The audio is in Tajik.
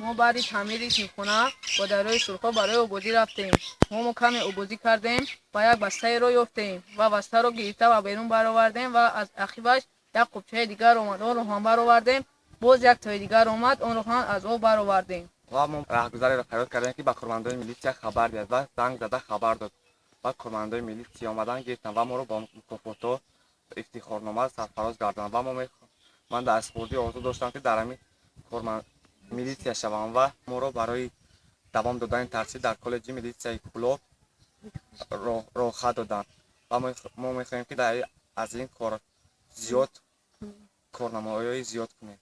Мо баъди таъмири синфхона ба дарёи Сурхоб барои оббозӣ рафтем. Мо каме оббозӣ кардем ва як бастаеро ёфтем ва бастаро гирифта ба берун баровардем ва аз ақибаш як қубчаи дигар омад, онро ҳам баровардем. Боз як тои дигар омад, онро ҳам аз об баровардем. Ва мо раҳгузареро фарёд кардем, ки ба кормандони милитсия хабар диҳад, ва занг зада хабар дод ва кормандои милитсия омадан, гирифтанд ва моро бо мукофотҳо, ифтихорнома сарфароз гардонанд. Ва мо ман дар хурдӣ орзу доштам, ки дар ҳамин корманд милитсия шавам, ва моро барои давом додани таҳсил дар коллеҷи милитсияи Кӯлоб роҳхат доданд. Ва мо мехоҳем, ки аз ин кор зиёд корнамоиҳои зиёд кунем.